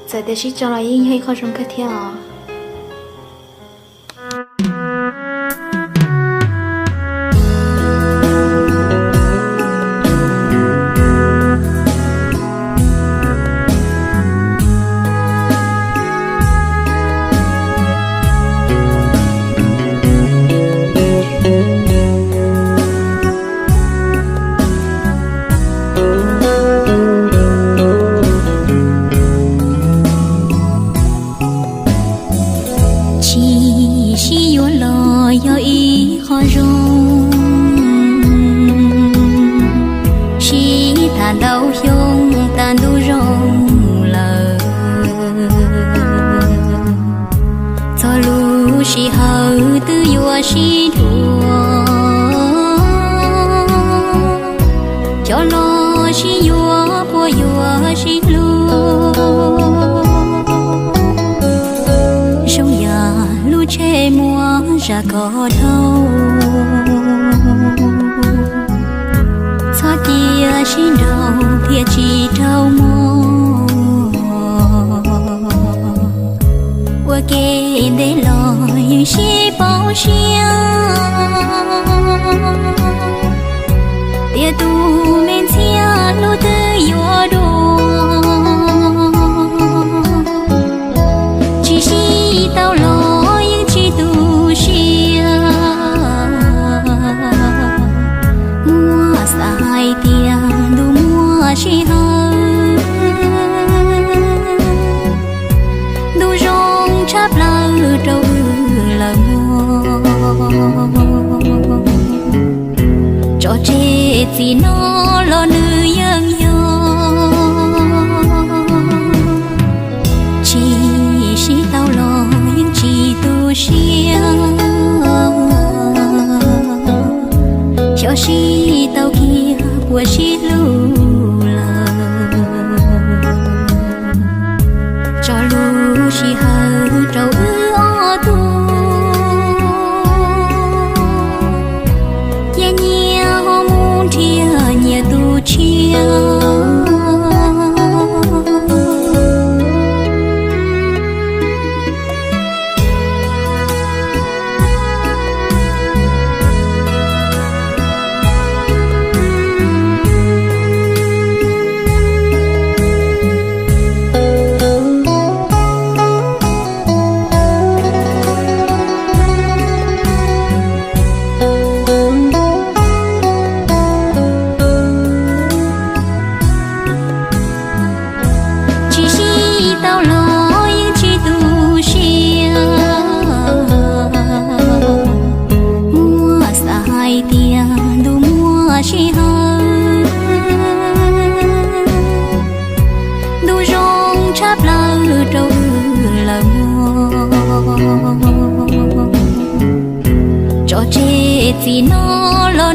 Txawm tias sib tso los yeej yog ib qho zoo kawg thiab os. Tsis sib yuav los yog ib qho zoo, sib tham ntau xyoo tas ntuj zoo lawm. Txog lub sij hawm twb yuav sib nrug, cov los sib yuav puas yuav sib hlub. Zoo yam lub tsheb muaj zaj kom dhau, txhob cia sib nraus thiaj tsis raug muag. Ua ke ntev los yeej sib paub siab, tias tus me ntxhiab hlub twb yuav dua. Tsis sib tau los yeej tsis tu siab, muab xav hais tias ntuj muaj sij hawm, ntuj zoo tshaj plaws rau wb lawm mog. Tso tseg txim no los nws yeej yog, tsis sib tau los yeej tsis tu siab, xyov sib tau kiag puas sib hlub lawm. Tso lub sij hawm rau wb ob tug, cia nyias ho mus nrhiav nyias tus tshiab. Tsis sib tau los yeej tsis tu siab, muab xav hais tias ntuj muaj sij hawm, ntuj zoo tshaj plaws rau wb lawm mog. Tso tseg txim no los